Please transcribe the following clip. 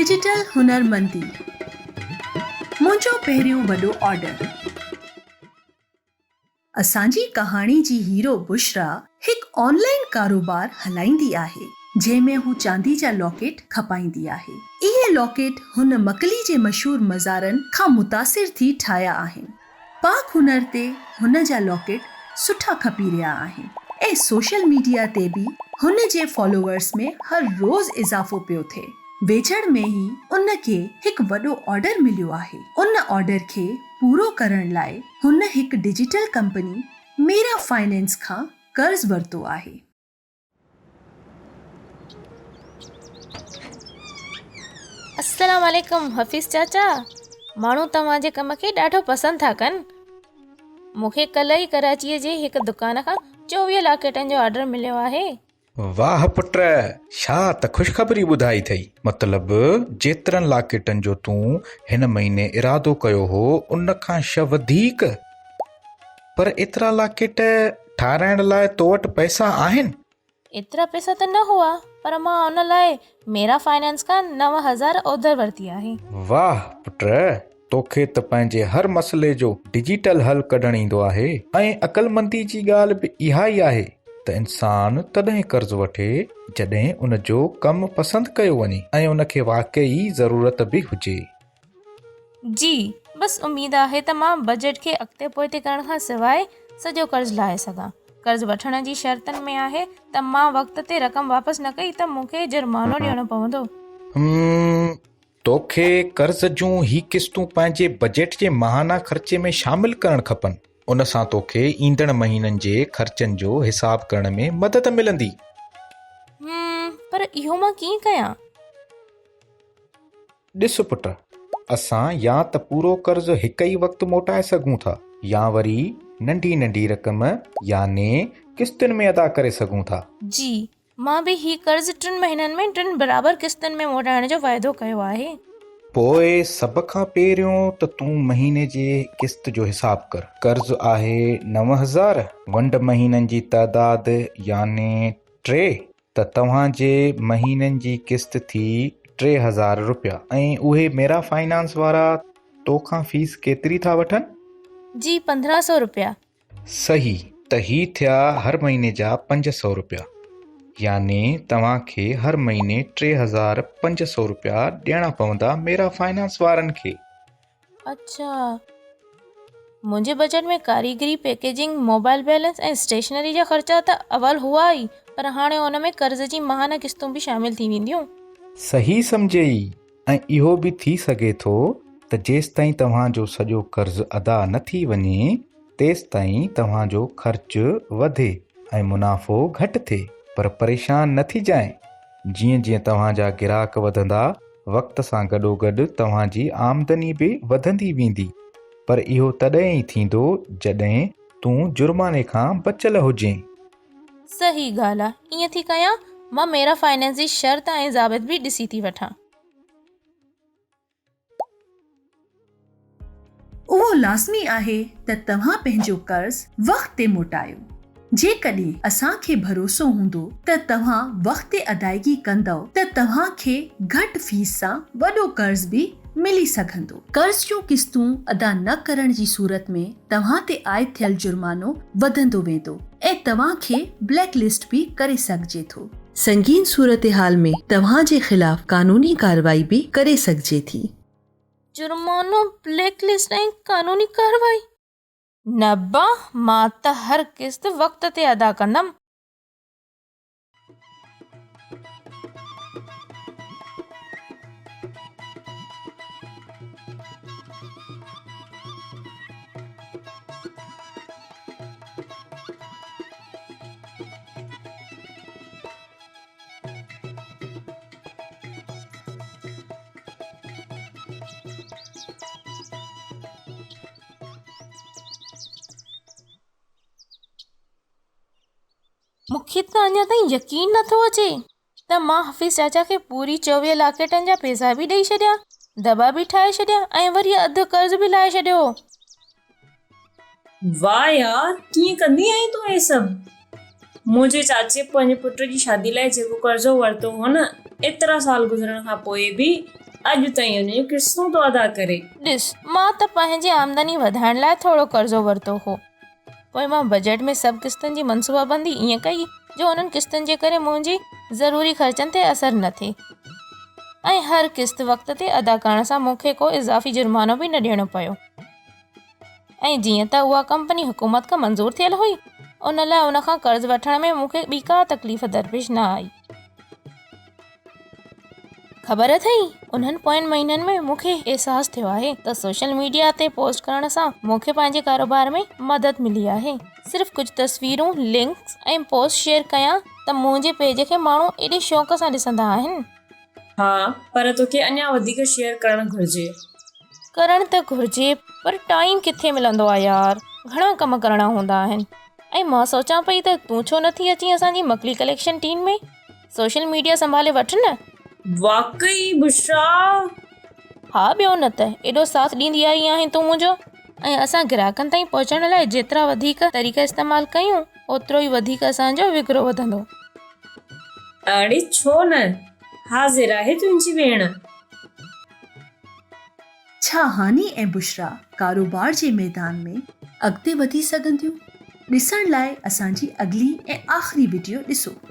Digital هنرمندي، منهنجو پهريون وڏو آرڊر. اسان جي ڪهاڻي جي هيرو بشريٰ هڪ آن لائين ڪاروبار هلائيندي آهي، جنهن ۾ هو چاندي جا لاڪيٽ کپائيندي آهي. اهي لاڪيٽ هن مڪلي جي مشهور مزارن کان متاثر ٿي ٺاهيا آهن. پاڪ هنر تي هن جا لاڪيٽ سٺا کپي رهيا آهن ۽ سوشل ميڊيا تي به هن جي فالوورز ۾ هر روز اضافو پيو ٿئي. ويجهڙ ۾ ئي ان کي هڪ وڏو آرڊر مليو آهي. ان آرڊر کي پورو ڪرڻ لاء هن هڪ ڊجيٽل ڪمپني ميرا فائنانس کان قرض ورتو آهي. السلام عليڪم حفيظ چاچا ماڻهو توهان جي ڪم کي ڏاڍو پسند ٿا ڪن مون کي ڪلهه ئي ڪراچيء جي هڪ دڪان کان 24 لاڪيٽن جو آرڊر مليو آهي. واهه پٽ! ڇا ته خوشخبري ٻڌائي اٿئي. مطلب جيترن لاڪيٽن جو تون هن مهيني ارادو ڪيو هو ان کان شه وڌيڪ. پر ايترا لاڪيٽ ٺاهرائڻ لاء تو وٽ پئسا آهن؟ ايترا پئسا ته نه هئا پر مان ان لاء ميرا فائنانس کان 9000 اوڌر ورتي آهي. واهه پٽ! توکي ته پنهنجي هر مسئلي جو ڊجيٽل حل ڪڍڻ ايندو آهي ۽ عقلمندي جي ڳالهه به اها ئي آهي ته انسان تڏهن قرض وٺي جڏهن ان جو ڪم پسند ڪيو وڃي ۽ ان کي واقعي ضرورت به هجي. جي، بس اميد آهي ته مان بجيٽ کي اڳتي پوئتي ڪرڻ کان سواء سڄو قرض لاهي سگهان. قرض وٺڻ جي شرطن ۾ آهي ته مان وقت تي رقم واپس نه ڪئي ته مون کي جرمانو ڏيڻو پوندو. هم، توکي قرض جون هي قسطون پنهنجي بجيٽ جي ماهانه خرچي ۾ شامل ڪرڻ کپن. ان سان توکي ايندڙ مهينن جي خرچن جو حساب ڪرڻ ۾ مدد ملندي. هم، پر اهو مان ڪيئن ڪيان؟ ڏس پٽ، اسان يا ته پورو قرض هڪ ئي وقت موٽائي سگهون ٿا يا وري ننڍي ننڍي رقم يعني قسطن ۾ ادا ڪري سگهون ٿا. جي، مان به هي قرض ٽن مهينن ۾ ٽن برابر قسطن ۾ موٽائڻ جو واعدو ڪيو آهي. پوء سڀ کان پهريون ته تون مهيني جي قسط جو حساب ڪر. قرض آهي 9000، ونڊ مهينن جي تعداد يعني ٽي، ته توهان جي مهينن جي قسط ٿي 3000 رپيا. ۽ اهي ميرا فائنانس وارا تو کان فيس ڪيتري ٿا وٺن؟ جي 1500 رپيا. صحيح ته هي ٿيا هر مهيني جا 500 رپيا يعني توهان کي هر مهيني 3500 رپيا ڏيڻا پوندا ميرا فائنانس وارن کي. اڇا. منهنجي بجيٽ ۾ ڪاريگري، پيڪيجنگ، موبائل بيلنس ۽ اسٽيشنري جا خرچا ته اول هئا ئي پر هاڻي ان ۾ قرض جي ماهانه قسطون به شامل ٿي وينديون. صحيح سمجهيئي ۽ اهو به ٿي سگهي ٿو ته جيستائين توهان جو سڄو قرض ادا نه ٿي وڃي تيستائين توهان جو خرچ وڌي ۽ منافعو گهٽ ٿئي پر پريشان نه ٿجانء جيئن جيئن توهان جا گراهڪ وڌندا وقت سان گڏوگڏ توهان جي آمدني به وڌندي ويندي پر اهو تڏهن ئي ٿيندو جڏهن تون جرماني کان بچيل هجين. صحيح ڳالهه آ، ائين ٿي ڪيان، مان ميرا فائنانس جي شرط ۽ ضابط به ڏسي ٿي وٺان. اهو لازمي آهي ته توهان پنهنجو قرض وقت تي موٽايو. جيڪڏهن اسان کي ڀروسو هوندو ته توهان وقت تي ادائگي ڪندؤ ته توهان کي گهٽ فيس سان وڏو قرض به ملي سگهندو. قرض جون قسطون ادا نه ڪرڻ جي صورت ۾ توهان تي عائد ٿيل جرمانو وڌندو ويندو ۽ توهان کي بليڪ لسٽ به ڪري سگهجي ٿو. سنگين صورتحال ۾ توهان جي خلاف قانوني ڪارروائي به ڪري سگهجي ٿي. جرمانو، بليڪ لسٽ ۽ قانوني ڪارروائي؟ نه ابا، مان ته هر قسط وقت تي ادا ڪندم. مون کي ته اڃا تائين يقين نه ٿو اچي ته مان حفيظ چاچا کي پوري 24 لاڪيٽن جا پيسا به ڏئي ڇڏيا، دٻا به ٺاهي ڇڏيا ۽ وري اڌ قرض به لاهي ڇڏيو. واهه يار ڪيئن ڪندي آهين تون اهي سڀ. منهنجي چاچي پنهنجي پٽ جي شادي لاء جيڪو قرضو ورتو هو نه ايترا سال گذرڻ کان پوء به اڄ تائين ان جون قسطون ٿو ادا ڪري. ڏس، مان ته پنهنجي آمدني وڌائڻ لاء ٿورو قرضو ورتو هو. پوء مان بجيٽ ۾ سڀ قسطن جي منصوبابندي ائين ڪئي جو انهن قسطن جي ڪري منهنجي ضروري خرچن تي اثر نه ٿئي ۽ هر قسط وقت تي ادا ڪرڻ سان مون کي ڪو اضافي جرمانو به نه ڏيڻو پيو ۽ جيئن ته اها ڪمپني حڪومت کان منظور ٿيل هئي ان لاء ان کان قرض وٺڻ ۾ مون کي ٻي ڪا تڪليف درپيش نه آئي. خبر اٿئي انهن پوين مهينن ۾ مون کي احساس ٿيو آهي ته سوشل ميڊيا تي پوسٽ ڪرڻ سان مون کي پنهنجي ڪاروبار ۾ مدد ملي آهي. صرف ڪجهه تصويرون، لنڪس ۽ پوسٽ شيئر ڪيان ته منهنجي پيج کي ماڻهو ايڏي شوق سان ڏسندا آهن. ها پر توکي اڃا وڌيڪ شيئر ڪرڻ گهرجي. ڪرڻ ته گهرجي پر ٽائيم ڪٿي ملندو آ يار گهڻا ڪم ڪرڻا هوندا آهن ۽ مان سوچان پئي ته تون ڇو نٿي اچين اسان جي Makli collection team ۾. Social media سنڀالي وٺ نه. واقعي بشريٰ! ها ٻيو نه ته ايڏو ساٿ ڏيندي آئي آهين تون منهنجو. ۽ اسان گراهڪن تائين پهچڻ لاء جيترا وڌيڪ طريقا استعمال ڪيون اوترو ئي وڌيڪ اسان جو وڪرو وڌندو. اڙي ڇو نه، حاضر آهي تنهنجي ڀيڻ. ڇا هاني ۽ بشريٰ ڪاروبار جي ميدان ۾ اڳتي وڌي سگهنديون؟ ڏسڻ لاء اسان جي اڳلي ۽ آخري وڊيو ڏسو.